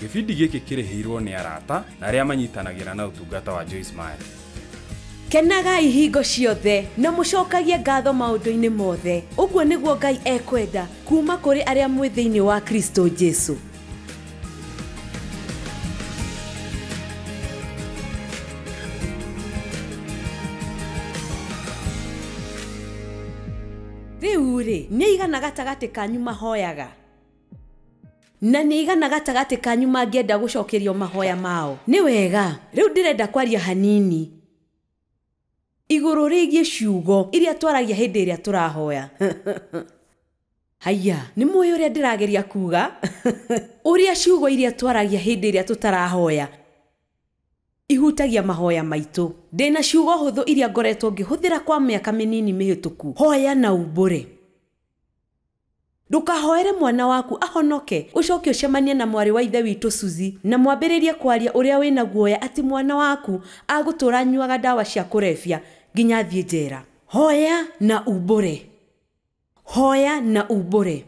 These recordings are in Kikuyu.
Gĩbindi gĩkĩ kĩrĩhĩirwo nĩ arata na arĩa manyitanagĩra na ũtungata wa Joyce Meyer. Kenagai hingo ciothe na mũcokagie ngatho maũndũ-inĩ mothe. Ũguo nĩguo Ngai ekwenda kuma kũrĩ arĩa mwĩ thĩinĩ wa Kristo Jesu. Rĩu rĩ, nĩ aigana gatagatĩ kanyu mahoyaga? Na nĩ aigana gatagatĩ kanyu mangĩenda gũcokerio mahoya mao? Nĩ wega, rĩu ndĩrenda kwaria hanini igũrũ rĩgiĩ ciugo iria twaragia hĩndĩ ĩrĩa tũrahoya. Haiya, nĩ mũĩ ũrĩa ndĩrageria kuga? Ũrĩa ciugo iria twaragia hĩndĩ ĩrĩa tũtarahoya ihutagia mahoya maitũ. Ndĩna ciugo hũthũ iria ngoretwo ngĩhũthĩra kwa mĩaka mĩnini mĩhĩtũku. Hoya na umbũre. Ndũkahoere mwana waku ahonoke, ũcoke ũcemanie na mwarĩ wa ithe witũ Suzy na mwambĩrĩrie kwaria ũrĩa wĩna guoya atĩ mwana waku agũtũra anyuaga ndawa cia kũrebia nginya athiĩ njera. Hoya na umbũre. Hoya na umbũre.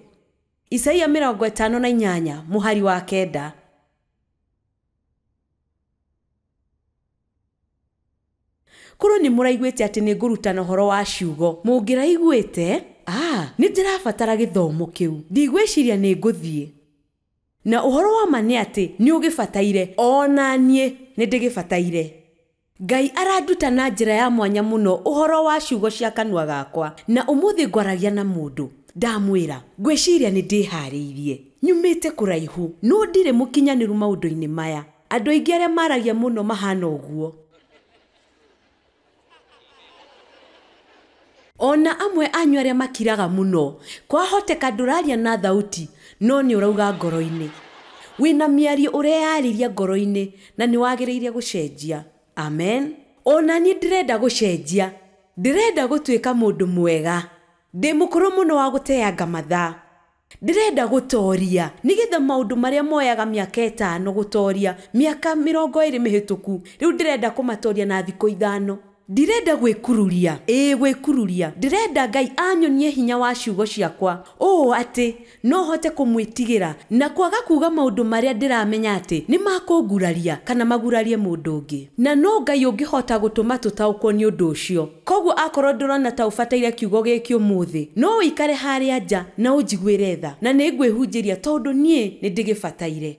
Isaia 58 mũhari wa 9. Korwo nĩ mũraiguĩte atĩ nĩ ngũrutana ũhoro wa ciugo, mũngĩraiguĩte, nĩ ndĩrabatara gĩthomo kĩu. Ndigwĩciria nĩ ngũthiĩ. Na ũhoro wa ma nĩ atĩ nĩ ũgĩbataire, ona niĩ nĩ ndĩgĩbataire. Ngai aranduta na njĩra ya mwanya mũno ũhoro wa ciugo cia kanua gakwa, na ũmũthĩ ngwaragia na mũndũ. Ndamwĩra, ngwĩciria nĩ ndĩharĩirie. Nyumĩte kũraihu, no ndirĩ mũkinyanĩru maũndũ-inĩ maya. Andũ aingĩ arĩa maragia mũno mahana ũguo. Ona amwe anyu arĩa makiraga mũno, kwahoteka ndũraria na thauti, no nĩ ũrauga ngoro-inĩ. Wĩna mĩario ũreyarĩria ngoro-inĩ na nĩ wagĩrĩire gũcenjia. Amen. Ona niĩ ndĩrenda gũcenjia. Ndĩrenda gũtuĩka mũndũ mwega. Ndĩ mũkũrũ mũno wa gũteanga mathaa. Ndĩrenda gũtoria nĩgetha maũndũ marĩa moyaga mĩaka 5 gũtoria, mĩaka 20 mĩhĩtũku, rĩu ndĩrenda kũmatoria na thikũ 5. Ndirenda gwĩkururia, ĩĩ gwĩkururia. Ndĩrenda Ngai anyonie hinya wa ciugo ciakwa, ũũ atĩ no hote kũmwĩtigĩra na kwaga kuga maũndũ marĩa ndĩramenya atĩ nĩ makũnguraria kana magurarie mũndũ ũngĩ. Na no Ngai ũngĩhota gũtũma tũtaũkwo nĩ ũndũ ũcio. Koguo akorwo ndũrona ta ũbataire kiugo gĩkĩ ũmũthĩ, no ũikare harĩa nja na ũnjiguĩre tha, na nĩ ngwĩhunjĩria tondũ niĩ nĩ ndĩgĩbataire.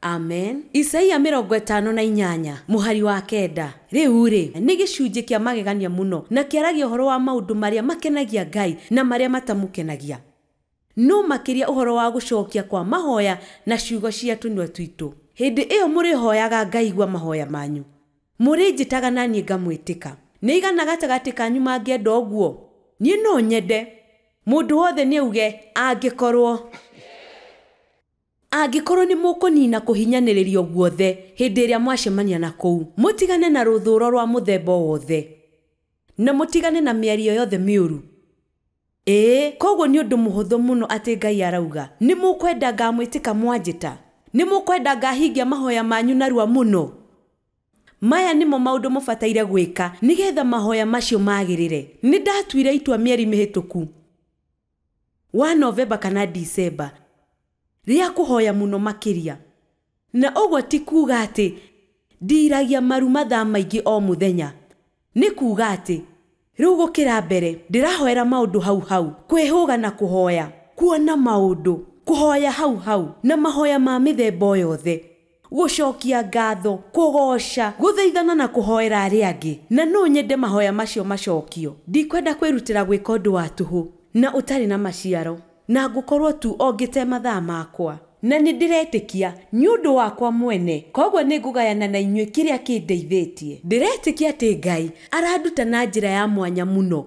Amen. Isaia 58 mũhari wa 9. Rĩu rĩ, nĩ gĩcunjĩ kĩa magegania mũno na kĩaragia ũhoro wa maũndũ marĩa makenagia Ngai na marĩa matamũkenagia. No makĩria ũhoro wa gũcokia kwa mahoya na ciugo cia tũnua twitũ. Hĩndĩ ĩyo mũrĩhoyaga ngaigua mahoya manyu. Mũrĩnjĩtaga na niĩ ngamwĩtĩka. Nĩ aigana gatagatĩ kanyu mangĩenda ũguo? Niĩ no nyende. Mũndũ wothe nĩ auge angĩkorwo. Angĩkorwo nĩ mũkũnina kũhinyanĩrĩrio guothe hĩndĩ ĩrĩa mwacemania na kũu, mũtigane na rũthũũro rwa mũthemba wothe na mũtigane na mĩario yothe mĩũru. Ĩĩ, koguo nĩ ũndũ mũhũthũ mũno atĩ Ngai arauga nĩ mũkwenda ngamwĩtĩka mwanjĩta, nĩ mũkwenda ngahingia mahoya manyu narua mũno. Maya nĩmo maũndũ mũbataire gwĩka nĩgetha mahoya macio magĩrĩre. Nĩ ndatuire itua mĩeri mĩhĩtũku wa Novemba kana Dicemba rĩa kũhoya mũno makĩria. Na ũguo ti kuga atĩ ndiragia maru mathaa maingĩ o mũthenya. Nĩ kuga atĩ rĩu gũkĩra mbere ndĩrahoera maũndũ hau hau, kwĩhũga na kũhoya, kuona maũndũ, kũhoya hau hau na mahoya ma mĩthemba yothe, gũcokia ngatho, kũgoca, gũthaithana na kũhoera arĩa angĩ. Na no nyende mahoya macio macokio. Ndikwenda kwĩrutĩra gwĩka ũndũ wa tũhũ na ũtarĩ na maciaro, na ngũkorwo tu o ngĩte mathaa makwa. Na nĩ ndĩretĩkia nĩ ũndũ wakwa mwene, koguo nĩ ngũgayana na inyuĩ kĩrĩa kĩndeithĩtie. Ndĩretĩkia atĩ Ngai aranduta na njĩra ya mwanya mũno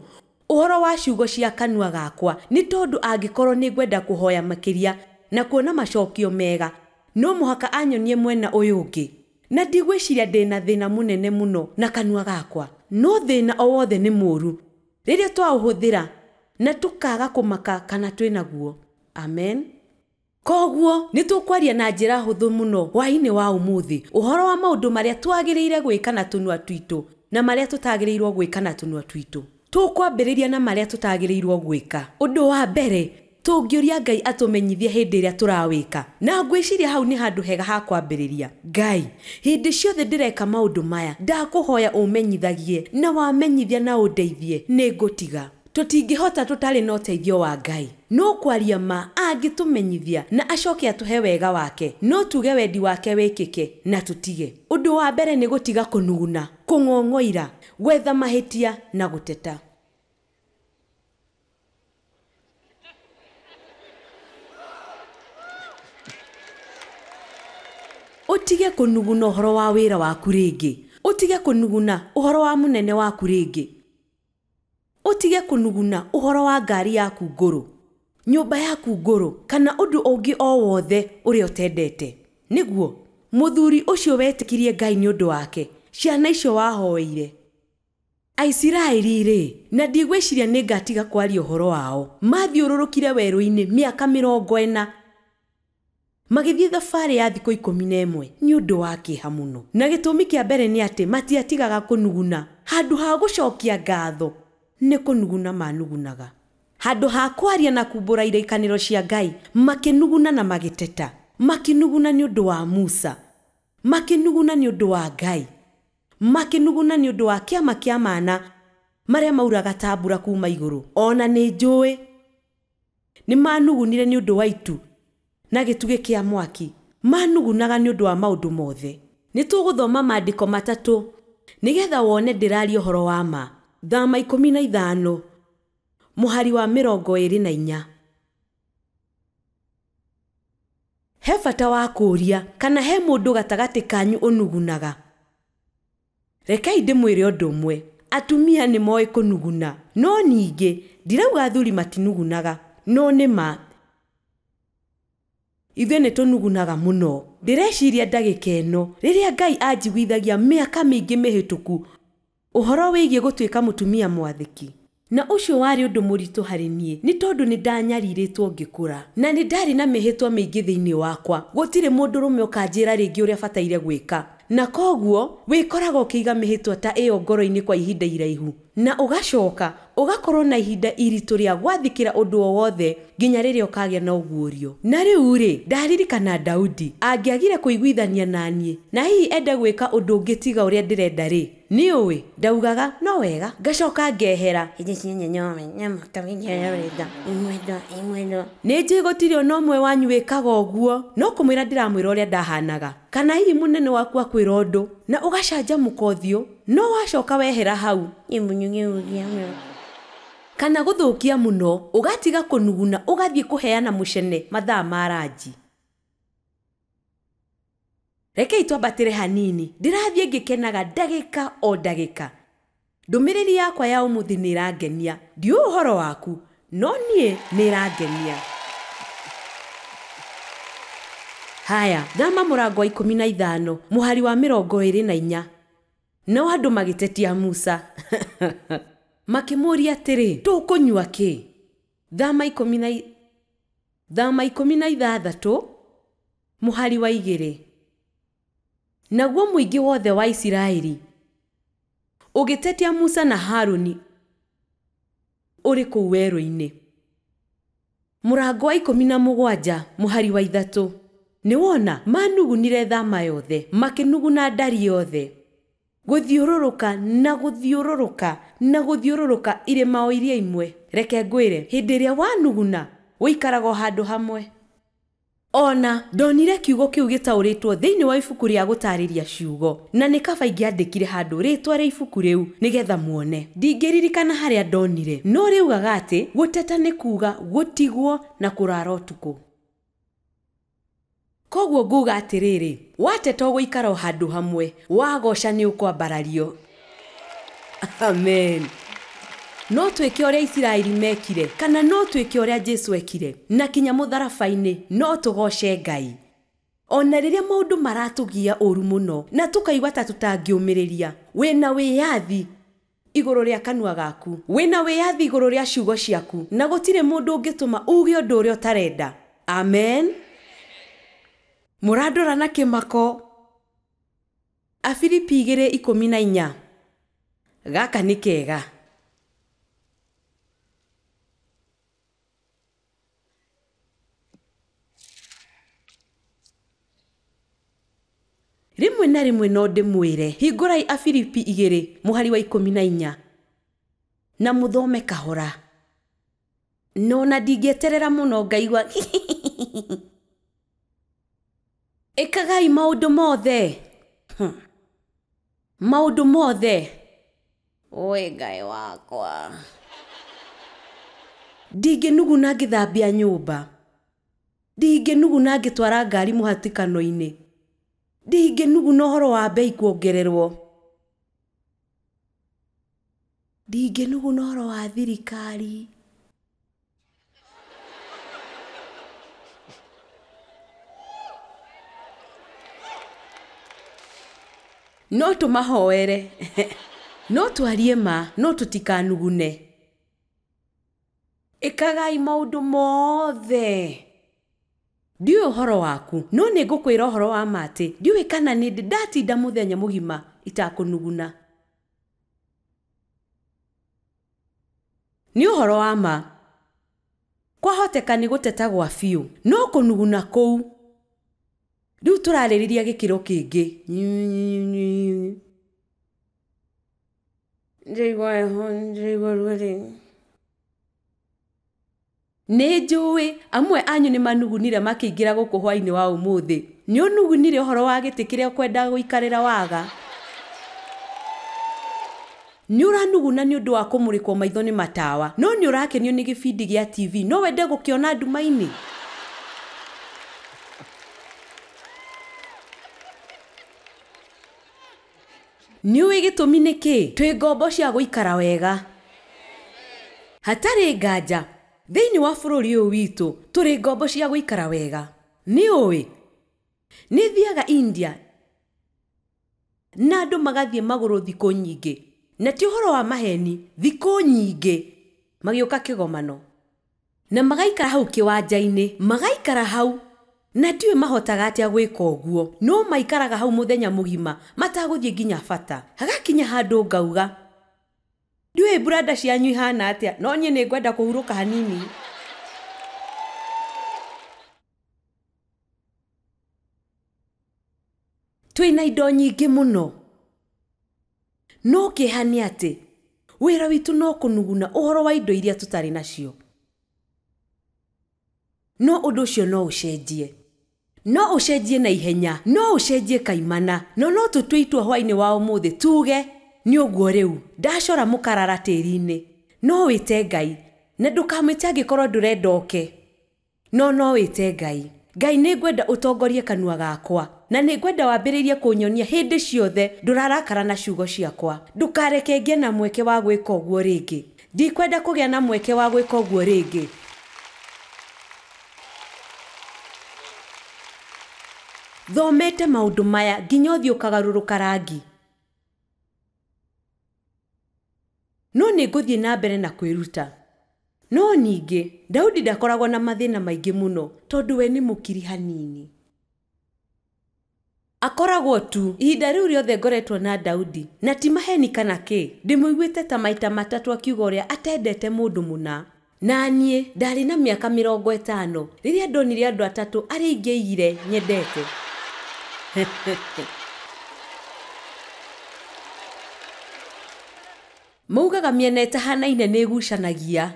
ũhoro wa ciugo cia kanua gakwa, nĩ tondũ angĩkorwo nĩ ngwenda kũhoya makĩria na kuona macokio mega, no mũhaka anyonie mwena ũyũ ũngĩ. Na ndigwĩciria ndĩna thĩna mũnene mũno na kanua gakwa, no thĩna o wothe nĩ mũũru rĩrĩa twaũhũthĩra na tũkaga kũmaka kana twĩnaguo. Amen. Koguo nĩ tũkwaria na njĩra hũthũ mũno hwaĩ-inĩ wa ũmũthĩ ũhoro wa maũndũ marĩa twagĩrĩire gwĩka na tũnua twitũ na marĩa tũtagĩrĩirwo gwĩka na tũnua twitũ. Tũkwambĩrĩria na marĩa tũtagĩrĩirwo gwĩka. Ũndũ wa mbere, Tũngĩũria Ngai atũmenyithie hĩndĩ ĩrĩa tũrawĩka. Na ngwĩciria hau nĩ handũ hega ha kwambĩrĩria. Ngai, hĩndĩ ciothe ndĩreka maũndũ maya, ndakũhoya ũmenyithagie, na wamenyithia na ũndeithie, nĩngũtiga. Tũtingĩhota tũtarĩ na ũteithio wa Ngai. No kwaria ma angĩtũmenyithia na acoke atũhe wega wake, no tuge wendi wake wĩkĩke na tũtige. Ũndũ wa mbere nĩ gũtiga kũnuguna, kũng'ong'oira, gwetha mahĩtia na gũteta. Ũtige kũnuguna ũhoro wa wĩra waku rĩngĩ. Ũtige kũnuguna ũhoro wa mũnene waku rĩngĩ. Ũtige kũnuguna ũhoro wa ngari yaku ngũrũ, nyũmba yaku ngũrũ, kana ũndũ ũngĩ o wothe ũrĩa ũtendete. Nĩguo mũthuri ũcio wetĩkirie Ngai nĩ ũndũ wake, ciana icio wahoeire. Aisiraeli rĩ, na ndigwĩciria nĩngatiga kwaria ũhoro wao, mathiũrũrũkire werũ-inĩ mĩaka 40 magĩthiĩ thabarĩ ya thikũ 11 nĩ ũndũ wa kĩeha mũno. Na gĩtũmi kĩa mbere nĩ atĩ matiatigaga kũnuguna. Handũ ha gũcokia ngatho nĩ kũnuguna manugunaga. Handũ ha kwaria na kumbũra irĩkanĩro cia Ngai, makĩnuguna na magĩteta. Makĩnuguna nĩ ũndũ wa Musa, makĩnuguna nĩ ũndũ wa Ngai, makĩnuguna nĩ ũndũ wa kĩama kĩa mana marĩa mauraga ta mbura kuma igũrũ. Ona nĩ njũĩ nĩ manugunire nĩ ũndũ wa itu na gĩtugĩ kĩa mwaki. Manugunaga nĩ ũndũ wa maũndũ mothe. Nĩ tũgũthoma maandĩko matatũ nĩgetha wone ndĩraria ũhoro wa ma. Thama 15 mũhari wa 24. He bata wa kũũria kana he mũndũ gatagatĩ kanyu ũnugunaga. Rekei ndĩmwĩre ũndũ ũmwe, atumia nĩ moĩ kũnuguna, no ningĩ ndirauga athuri matinugunaga, no nĩ ma ithuĩ nĩ tũnugunaga mũno. Ndĩreciria ndagĩka ĩno rĩrĩa Ngai anjiguithagia mĩaka mĩingĩ mĩhĩtũku ũhoro wĩgiĩ gũtuĩka mũtumia mwathĩki. Na ũcio warĩ ũndũ mũritũ harĩ niĩ nĩ tondũ nĩ ndanyarirĩtwo ngĩkũra, na nĩ ndarĩ na mĩhĩtwa mĩingĩ thĩinĩ wakwa. Gũtirĩ mũndũrũme ũkanjĩra rĩngĩ ũrĩa bataire gwĩka, na koguo wĩkoraga ũkĩiga mĩhĩtwa ta ĩyo ngoro-inĩ kwa ihinda iraihu, na ũgacoka ũgakorwo na ihinda iritũ rĩa gwathĩkĩra ũndũ o wothe nginya rĩrĩa ũkagĩa na ũguũrio. Na rĩu rĩ, ndaririkana Daudi angĩagire kũiguithania na niĩ na hihi ende gwĩka ũndũ ũngĩ tiga ũrĩa ndĩrenda rĩ, nĩũĩ ndaugaga no wega, ngacoka ngehera. Nĩ njũĩ gũtirĩ ona ũmwe wanyu wĩkaga ũguo, no kũmwĩra ndĩramwĩra ũrĩa ndahanaga. Kana hihi mũnene waku akwĩra ũndũ na ũgacanjamũka ũthiũ, no wacoka wehera hau kana gũthũkia mũno, ũgatiga kũnuguna ũgathiĩ kũheana mũcene mathaa ma ranji. Rekei twambatĩre hanini, ndĩrathiĩ ngĩkenaga ndagĩka o ndagĩka. Ndũmĩrĩri yakwa ya ũmũthĩ nĩ ĩrangenia. Ndiũĩ ũhoro waku, no niĩ nĩ ĩrangenia. Haya, thama mũrango wa 15 mũhari wa 24. Nao andũ magĩtetia Musa makĩmũũria atĩrĩ, tũkũnyua kĩ? Thama 16 mũhari wa 2. Naguo mũingĩ wothe wa Isiraeli ũgĩtetia Musa na Harũni ũrĩ kũu werũ-inĩ. Mũrango wa 17 mũhari wa 3. Nĩwona manugunire thama yothe, makĩnuguna ndari yothe, gũthiũrũrũka na gũthiũrũrũka na gũthiũrũrũka irĩma o iria imwe. Reke ngwĩre, hĩndĩ ĩrĩa wanuguna ũikaraga o handũ hamwe. Ona ndonire kiugo kĩu gĩtaũrĩtwo thĩinĩ wa ibuku rĩa gũtarĩria ciugo, na nĩ kaba ingĩandĩkire handũ rĩtwa rĩa ibuku rĩu nĩgetha muone. Ndingĩririkana harĩa ndonire, no rĩugaga atĩ gũteta nĩ kuga gũtigwo na kũrara ũtukũ. Koguo nguga atĩrĩrĩ, wateta ũgũikara o handũ hamwe, wagoca nĩ ũkwambarario. Amen. No twĩke ũrĩa Isiraeli mekire, kana no twĩke ũrĩa Jesũ ekire, na kinya mũtharaba-inĩ no tũgoce Ngai. Ona rĩrĩa maũndũ maratũgia ũru mũno na tũkaigua ta tũtangĩũmĩrĩria, wĩna wĩyathi igũrũ rĩa kanua gaku, wĩna wĩyathi igũrũ rĩa ciugo ciaku, na gũtirĩ mũndũ ũngĩtũma uge ũndũ ũrĩa ũtarenda. Amen. Mũrandora na kĩmako. Afilipi 2:14. Gaka nĩ kega. Rĩmwe na rĩmwe no ndĩmwĩre, hingũrai Afilipi 2 mũhari wa 14 na mũthome kahora. No na ndingĩeterera mũno ngaigua ĩkagai maũndũ mothe. Maũndũ mothe. Oi Ngai wakwa. Ndingĩnuguna ngĩthambia nyũmba. Ndingĩnuguna ngĩtwara ngari mũhatĩkano-inĩ. Ndingĩnuguna ũhoro wa bei kuongererwo. Ndingĩnuguna ũhoro wa thirikari. No tũmahoere. No twarie ma, no tũtikanugune. Ĩkagai maũndũ mothe. Ndiũĩ ũhoro waku, no nĩ ngũkwĩra ũhoro wa ma atĩ ndiũĩ kana nĩ ndĩ ndatinda mũthenya mũgima itakũnuguna. Nĩ ũhoro wa ma. Kwahoteka nĩ gũteta gwa biũ, no kũnuguna kũu. Rĩu tũrarĩrĩria gĩkĩro kĩngĩ. Ndĩraigua heho, ndĩraigua rugarĩ. Nĩ njũĩ amwe anyu nĩ manugunire makĩingĩra gũkũ hwaĩ-inĩ wa ũmũthĩ. Nĩ ũnugunire ũhoro wa gĩtĩ kĩrĩa ũkwendaga gũikarĩra waga. Nĩ ũranuguna nĩ ũndũ wa kũmũrĩkwo maitho nĩ matawa, no nĩ ũrakenio nĩ gĩbindi gĩa TV, no wende gũkĩona nduma-inĩ. Nĩ ũĩ gĩtũmi nĩ kĩĩ? Twĩ ngombo cia gũikara wega. Hatarĩ nganja, thĩinĩ wa bũrũri ũyũ witũ tũrĩ ngombo cia gũikara wega. Nĩ ũĩ, nĩ thiaga India na andũ magathiĩ magũrũ thikũ nyingĩ, na ti ũhoro wa maheni, thikũ nyingĩ magĩũka kĩgomano na magaikara hau kĩwanja-inĩ, magaikara hau na ndiũĩ mahotaga atĩa gwĩka ũguo, no maikaraga hau mũthenya mũgima matagũthiĩ nginya bata. Hagakinya handũ ngauga, ndiũĩ mburanda cianyu ihana atĩa, no niĩ nĩ ngwenda kũhurũka hanini. Twĩna indo nyingĩ mũno, no kĩeha nĩ atĩ wĩra witũ no kũnuguna ũhoro wa indo iria tũtarĩ nacio. No ũndũ ũcio no ũcenjie. No ũcenjie na ihenya, no ũcenjie kaimana, no no tũtue itua hwaĩ-inĩ wa ũmũthĩ tuge nĩ ũguo rĩu ndacora mũkarara tĩri-inĩ. No wĩte Ngai, na ndũkamwĩte angĩkorwo ndũrenda oke. No no wĩte Ngai. Ngai nĩ ngwenda ũtongorie kanua gakwa, na nĩ ngwenda wambĩrĩrie kũnyonia hĩndĩ ciothe ndũrarakara na ciugo ciakwa. Ndũkareke ngĩe na mweke wa gwĩka ũguo rĩngĩ. Ndikwenda kũgĩa na mweke wa gwĩka ũguo rĩngĩ. Thomete maũndũ maya nginya ũthiĩ ũkagarũrũka rangi. No nĩ ngũthiĩ na mbere na kwĩruta. No ningĩ Daudi ndakoragwo na mathĩna maingĩ mũno tondũ we nĩ mũkiri hanini. Akoragwo tu ihinda rĩu rĩothe ngoretwo na Daudi, na ti maheni kana kĩ, ndĩmũiguĩte ta maita matatũ akiuga ũrĩa atendete mũndũ mũna. Na niĩ ndarĩ na mĩaka 50 rĩrĩa ndonire andũ atatũ arĩa ingĩaigire nyendete. Maugaga mĩena ĩtahanaine nĩ ĩgucanagia.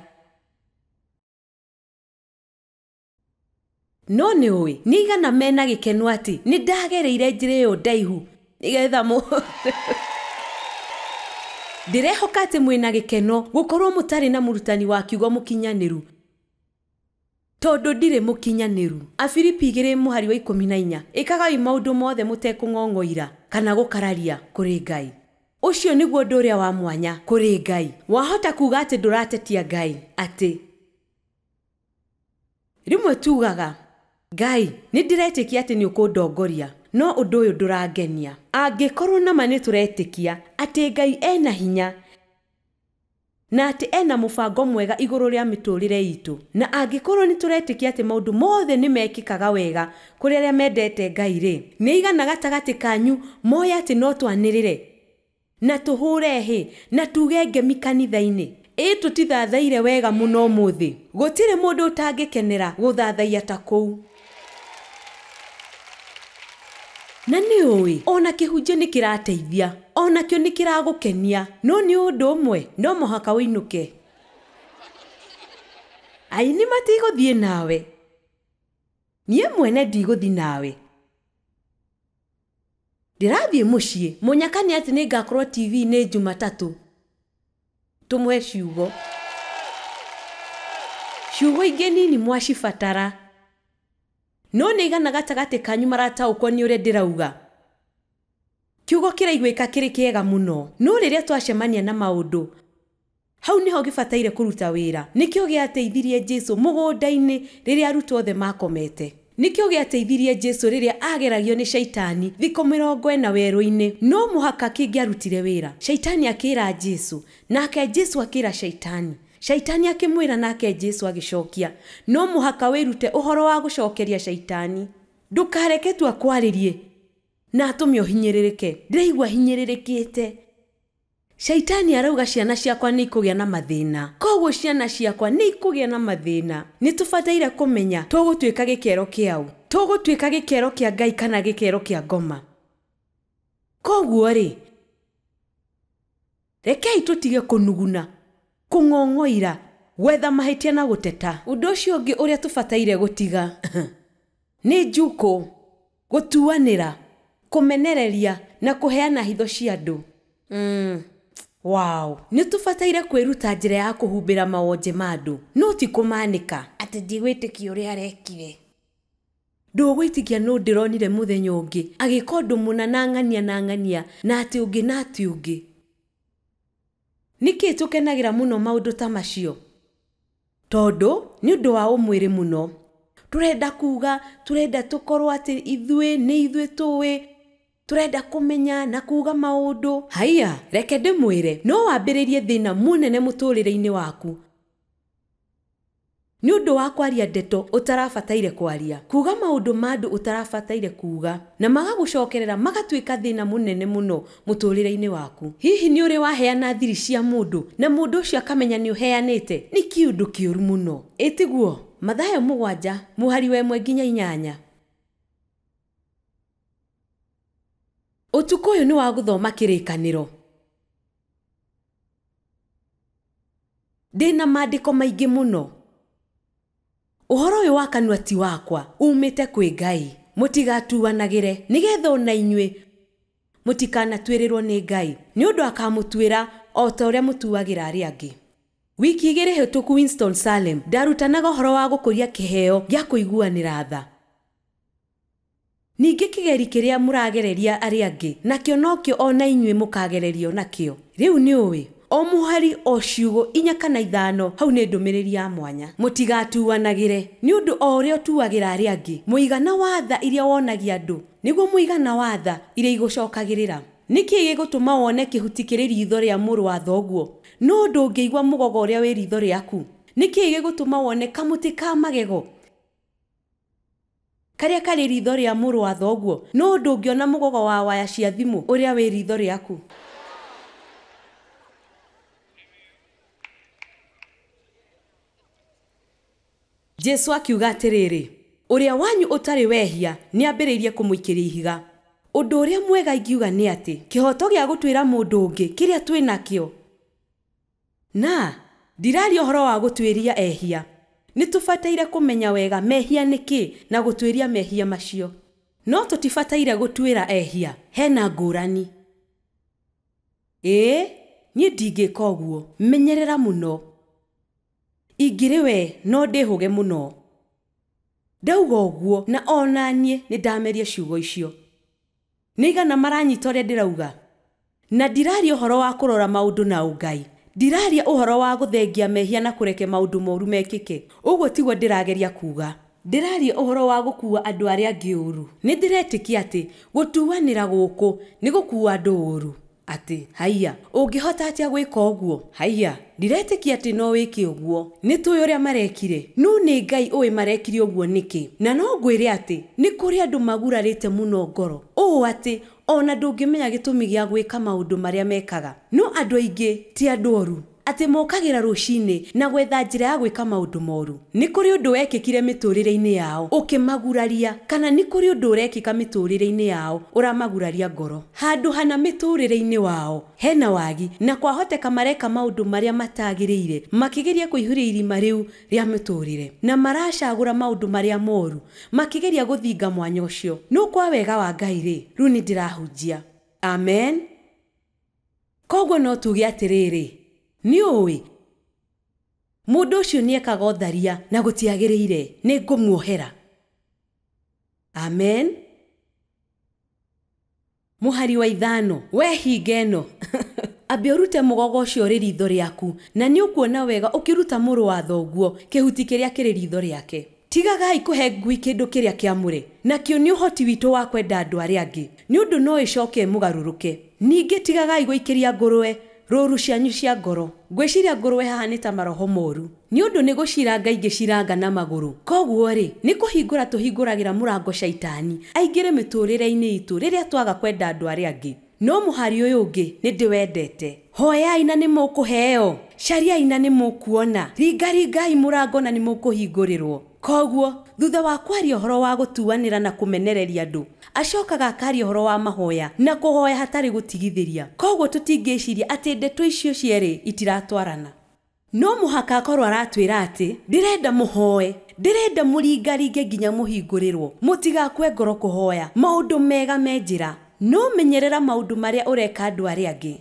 No nĩ ũĩ, nĩ igana mena gĩkeno atĩ nĩ ndagereire njĩra ĩyo ndaihu nĩgetha ndĩrehoka atĩ mwĩna gĩkeno gũkorwo mũtarĩ na mũrutani wa kiugo mũkinyanĩru, tondũ ndirĩ mũkinyanĩru. Afilipi 2 mũhari wa 14, ĩkagai maũndũ mothe mũtekũng'ong'oira kana gũkararia kũrĩ Ngai. Ũcio nĩguo ũndũ ũrĩa wa mwanya kũrĩ Ngai. Wahota kuga atĩ ndũratetia Ngai, atĩ rĩmwe tugaga Ngai nĩ ndĩretĩkia atĩ nĩ ũkũndongoria, no ũndũ ũyũ ndũrangenia. Angĩkorwo nama nĩ tũretĩkia atĩ Ngai ena hinya na atĩ ena mũbango mwega igũrũ rĩa mĩtũrĩre itũ, na angĩkorwo nĩ tũretĩkia atĩ maũndũ mothe nĩ mekĩkaga wega kũrĩ arĩa mendete Ngai rĩ, nĩ igana gatagatĩ kanyu moya atĩ no twanĩrĩre na tũhũre hĩ na tuge ngemi kanitha-inĩ. Ĩ tũtithathaire wega mũno ũmũthĩ. Gũtirĩ mũndũ ũtangĩkenera gũthathaiya ta kũu. Na nĩ ũĩ ona kĩhunjio nĩ kĩrateithia, onakĩo nĩ kĩragũkenia, no nĩ ũndũ ũmwe no mũhaka ũinũke. Aini matigũthiĩ nawe, niĩ mwene ndigũthiĩ nawe. Ndĩrathiĩ mũciĩ, mũnyaka nĩ atĩ nĩngakorwo TV-inĩ Jumatatũ. Tũmũhe ciugo. Ciugo ingĩ nini mwacibatara. No nĩ igana gatagatĩ kanyu marataũkwo nĩ ũrĩa ndĩrauga. Kiugo kĩraiguĩka kĩrĩ kĩega mũno, no rĩrĩa twacemania na maũndũ, hau nĩho gĩbataire kũruta wĩra. Nĩkĩo gĩateithirie Jesũ mũgũnda-inĩ rĩrĩa arutwo othe makomete. Nĩkĩo gĩateithirie Jesũ rĩrĩa ageragio nĩ Shaitani thikũ 40 werũ-inĩ. No mũhaka kĩngĩarutire wĩra. Shaitani akĩra Jesũ, nake Jesũ akĩra Shaitani. Shaitani akĩmwĩra, nake Jesũ agĩcokia. No mũhaka wĩrute ũhoro wa gũcokeria Shaitani. Ndũkareke tu akwarĩrie na atũme ũhinyĩrĩrĩke. Ndĩraigua hinyĩrĩrĩkĩte. Shaitani arauga ciana ciakwa nĩ ikũgĩa na mathĩna. Koguo ciana ciakwa nĩ ikũgĩa na mathĩna. Nĩ tũbataire kũmenya tũgũtuĩka gĩkero kĩaũ. Tũgũtuĩka gĩkero kĩa Ngai kana gĩkero kĩa ngoma. Koguo rĩ, rekei tũtige kũnuguna, kũng'ong'oira, gwetha mahĩtia na gũteta. Ũndũ ũcio ũngĩ ũrĩa tũbataire gũtiga nĩ njukũ, gũtuanĩra, kũmenereria na kũheana hitho cia andũ. Wow. Nĩ tũbataire kwĩruta njĩra ya kũhumbĩra mawonje ma andũ, no ti kũmanĩka atĩ ndigwĩtĩkia ũrĩa arekire. Ndũgwĩtĩkia nũ ndĩronire mũthenya ũngĩ agĩka ũndũ mũna na ng'ania na ng'ania na atĩ ũngĩ na atĩ ũngĩ. Nĩkĩ tũkenagĩra mũno maũndũ ta macio? Tondũ nĩ ũndũ wa ũmwĩrĩ mũno. Tũrenda kuga, tũrenda tũkorwo atĩ ithuĩ nĩ ithuĩ tũĩ, tũrenda kũmenya na kuga maũndũ. Haiya, reke ndĩmwĩre, no wambĩrĩrie thĩna mũnene mũtũrĩre-inĩ waku nĩ ũndũ wa kwaria ndeto ũtarabataire kwaria, kuga maũndũ ma andũ ũtarabataire kuga, na magagũcokerera magatuĩka thĩna mũnene mũno mũtũrĩre-inĩ waku. Hihi nĩ ũrĩ waheana thiri cia mũndũ na mũndũ ũcio akamenya nĩ ũheanĩte? Nĩ kĩũndũ kĩũru mũno. Ĩtiguo? Mathayo 7 mũhari wa 1 nginya 8. Ũtukũ ũyũ nĩ wa gũthoma kĩrĩkanĩro. Ndĩna maandĩko maingĩ mũno. Ũhoro ũyũ wa kanua ti wakwa, umĩte kwĩ Ngai. Mũtigatuanagĩre, nĩgetha ona inyuĩ mũtikanatuĩrĩrwo nĩ Ngai, nĩ ũndũ akamũtuĩra o ta ũrĩa mũtuagĩra arĩa angĩ. Wiki 2 hĩtũku Winston Salem ndarutanaga ũhoro wa gũkũria kĩheo gĩa kũiguanĩra tha. Ningĩ kĩgeri kĩrĩa mũragereria arĩa angĩ, nakĩo nokĩo ona inyuĩ mũkagererio nakĩo. Rĩu nĩ ũĩ, o mũhari o ciugo 4 kana 5 hau nĩ ndũmĩrĩri ya mwanya. Mũtigatuanagĩre, nĩ ũndũ o ũrĩa ũtuagĩra arĩa angĩ, mũigana wa tha iria wonagia andũ nĩguo mũigana wa tha iria igũcokagĩrĩra. Nĩkĩ gĩgũtũma wone kĩhuti kĩrĩ ritho rĩa mũrũ wa thoguo, no ndũngĩigua mũgogo ũrĩa wĩ ritho rĩaku? Nĩkĩ gĩgũtũma wone kamũtĩ ka magego karĩa karĩ ritho rĩa mũrũ wa thoguo, no ndũngĩona mũgogo wa waya cia thimũ ũrĩa wĩ ritho rĩaku? Jesũ akiuga atĩrĩrĩ, ũrĩa wanyu ũtarĩ wehia nĩambĩrĩirie kũmũikĩria ihiga. Ũndũ ũrĩa mwega ingiuga nĩ atĩ kĩhoto gĩa gũtuĩra mũndũ ũngĩ kĩrĩa twĩ nakĩo, na ndiraria ũhoro wa gũtuĩria ehia. Nĩ tũbataire kũmenya wega mehia nĩ kĩ na gũtuĩria mehia macio, no tũtibataire gũtuĩra ehia. Hena ngũrani. Ĩĩ, niĩ ndingĩka ũguo. Menyerera mũno. Ingĩrĩ we no ndĩhũge mũno. Ndauga ũguo na ona niĩ nĩ ndameria ciugo icio. Nĩ igana maranyita ũrĩa ndĩrauga? Na ndiraria ũhoro wa kũrora maũndũ na ũngai. Ndiraria ũhoro wa gũthengia mehia na kũreke maũndũ moru mekĩke. Ũguo tiguo ndĩrageria kuga. Ndĩraria ũhoro wa gũkua andũ arĩa angĩ ũru. Nĩ ndĩretĩkia atĩ gũtuanĩra gũkũ nĩ gũkua andũ ũru. Atĩ haiya, ũngĩhota atĩa gwĩka ũguo? Haiya, ndiretĩkia atĩ no wĩke ũguo. Nĩ tũĩ ũrĩa marekire, no nĩ Ngai ũĩ marekire ũguo nĩkĩ. Na no ngwĩre atĩ nĩ kũrĩ andũ magurarĩte mũno ngoro, ũũ atĩ ona ndũngĩmenya gĩtũmi gĩa gwĩka maũndũ marĩa mekaga. No andũ aingĩ ti andũ oru. Atĩ mokagĩra rũcinĩ na gwetha njĩra ya gwĩka maũndũ moru. Nĩ kũrĩ ũndũ wekĩkire mĩtũrĩre-inĩ yao ũkĩmaguraria, kana nĩ kũrĩ ũndũ ũrekĩka mĩtũrĩre-inĩ yao ũramaguraria ngoro. Handũ hana mĩtũrĩre-inĩ wao hena wagi, na kwahoteka mareka maũndũ marĩa matagĩrĩire, makĩgeria kũihũria irima rĩu rĩa mĩtũrĩre, na maracagũra maũndũ marĩa moru makĩgeria gũthinga mwanya ũcio. No kwa wega wa Ngai rĩ, rĩu nĩ ndĩrahunjia. Amen. Koguo no tuge atĩrĩrĩ, nĩ ũĩ mũndũ ũcio nĩekaga ũtharia na gũtiagĩrĩire, nĩ ngũmuohera. Amen. Mũhari wa 5, we hinga ĩno ambe ũrute mũgogo ũcio ũrĩ ritho rĩaku, na nĩ ũkuona wega ũkĩruta mũrũ wa thoguo kĩhuti kĩrĩa kĩrĩ ritho rĩake. Tigagai kũhe ngui kĩndũ kĩrĩa kĩamũre, nakĩo nĩ ũhoti witũ wa kwenda andũ arĩa angĩ, nĩ ũndũ no ĩcoke ĩmũgarũrũke. Ningĩ tigagai gũikĩria ngũrwe rũru cianyu cia ngoro. Ngwĩciria ngũrwe haha nĩ ta maroho moru, nĩ ũndũ nĩ gũciranga ingĩciranga na magũrũ. Koguo rĩ, nĩ kũhingũra tũhingũragĩra mũrango caitani aingĩre mĩtũrĩre-inĩ itũ rĩrĩa twaga kwenda andũ arĩa angĩ. No mũhari ũyũ ũngĩ nĩ ndĩwendete. Hoyai na nĩ mũkũheo, cariai na nĩ mũkuona, ringaringai mũrango na nĩ mũkũhingũrĩrwo. Koguo thutha wa kwaria ũhoro wa gũtuanĩra na kũmenereria andũ, acokaga akaria ũhoro wa mahoya na kũhoya hatarĩ gũtigithĩria. Koguo tũtingĩciria atĩ ndeto icio cierĩ itiratwarana. No mũhaka akorwo aratwĩra atĩ ndĩrenda mũhoe, ndĩrenda mũringaringe nginya mũhingũrĩrwo, mũtigakue ngoro kũhoya maũndũ mega me njĩra. No menyerera maũndũ marĩa ũreka andũ arĩa angĩ,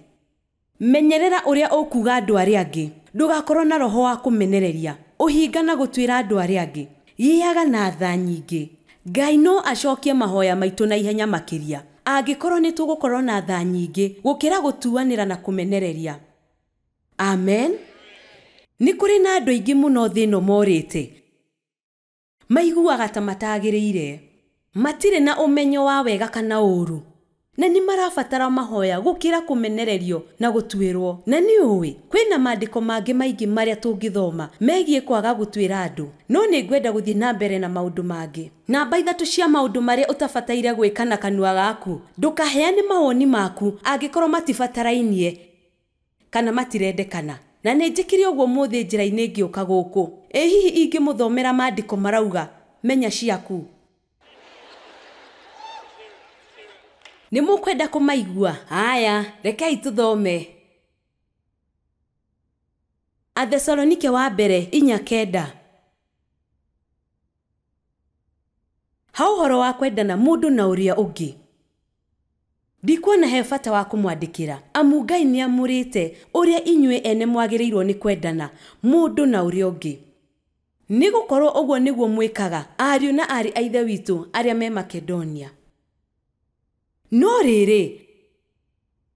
menyerera ũrĩa ũkuga andũ arĩa angĩ, ndũgakorwo na roho wa kũmenereria, ũhinga na gũtuĩra andũ arĩa angĩ. Gĩaga na tha nyingĩ. Ngai no acokie mahoya maitũ na ihenya makĩria angĩkorwo nĩ tũgũkorwo na tha nyingĩ gũkĩra gũtuanĩra na kũmenereria. Amen. Nĩ kũrĩ na andũ aingĩ mũno thĩ ĩno morĩte, maiguaga ta matagĩrĩire, matirĩ na ũmenyo wa wega kana ũũru, na nĩ marabatara mahoya gũkĩra kũmenererio na gũtuĩrwo. Na nĩ ũĩ kwĩna maandĩko mangĩ maingĩ marĩa tũngĩthoma megiĩ kwaga gũtuĩra andũ, no nĩ ngwenda gũthiĩ na mbere na maũndũ mangĩ. Namba 3 cia maũndũ marĩa ũtabataire gwĩka na kanua gaku. Ndũkaheane mawoni maku angĩkorwo matibatarainie kana matirendekana. Na nĩ njĩkire ũguo mũthĩ njĩra-inĩ ngĩũka gũkũ. Ĩ hihi ingĩmũthomera maandĩko marauga menya ciaku? Nĩ mũkwenda kũmaigua? Haya, rekei tũthome. Athesalonike wa mbere 4:9. Ha ũhoro wa kwendana mũndũ na ũrĩa ũngĩ, ndikuona he bata wa kũmwandĩkĩra, amu Ngai nĩamũrĩte ũrĩa inyuĩ ene mwagĩrĩirwo nĩ kwendana mũndũ na ũrĩa ũngĩ. Nĩ gũkorwo ũguo nĩguo mwĩkaga ariũ na aarĩ a Ithe witũ arĩa me Makedonia. No rĩrĩ,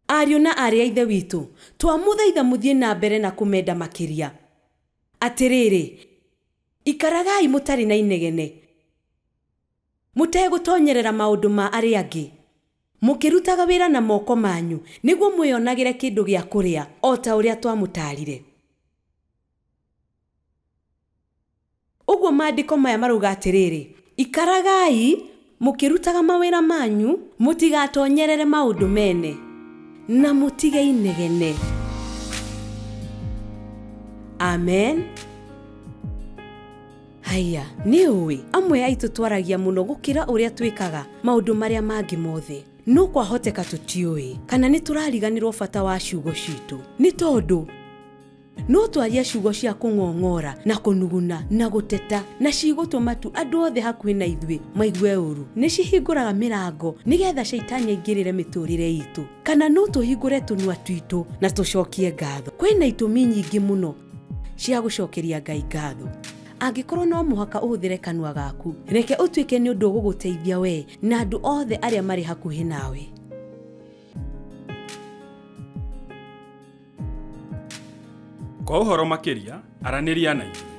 ariũ na aarĩ a Ithe witũ, twamũthaitha mũthiĩ na mbere na kũmenda makĩria. Atĩrĩrĩ, ikaragai mũtarĩ na inegene, mũtegũtonyerera maũndũ ma arĩa angĩ, mũkĩrutaga wĩra na moko manyu nĩguo mwĩonagĩre kĩndũ gĩa kũrĩa o ta ũrĩa twamũtaarire. Ũguo maandĩko maya marauga atĩrĩrĩ, ikaragai mũkĩrutaga mawĩra manyu, mũtigatonyerere maũndũ mene, na mũtige inegene. Amen. Haya, nĩ ũĩ amwe aitũ twaragia mũno gũkĩra ũrĩa twĩkaga maũndũ marĩa mangĩ mothe. No kwahoteka tũtiũĩ kana nĩ tũrariganĩrwo bata wa ciugo citũ, nĩ tondũ no twaria ciugo cia kũng'ong'ora na kũnuguna na gũteta, na cigũtũma tu andũ othe hakuhĩ na ithuĩ maigue ũru. Nĩ cihingũraga mĩrango nĩgetha caitani aingĩrĩre mĩtũrĩre itũ, kana no tũhingũre tũnua twitũ na tũcokie ngatho. Kwĩna itũmi nyingĩ mũno cia gũcokeria Ngai ngatho. Angĩkorwo no mũhaka ũhũthĩre kanua gaku, reke ũtuĩke nĩ ũndũ ũgũgũteithia we na andũ othe arĩa marĩ hakuhĩ nawe. Kwa ũhoro makĩria, aranĩria na ithuĩ.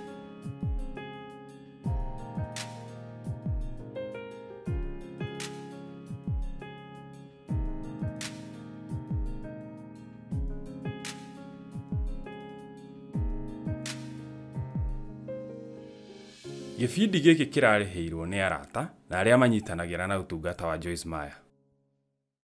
Gĩbindi gĩkĩ kĩrarĩhĩirwo nĩ arata na arĩa manyitanagĩra na ũtungata wa Joyce Meyer.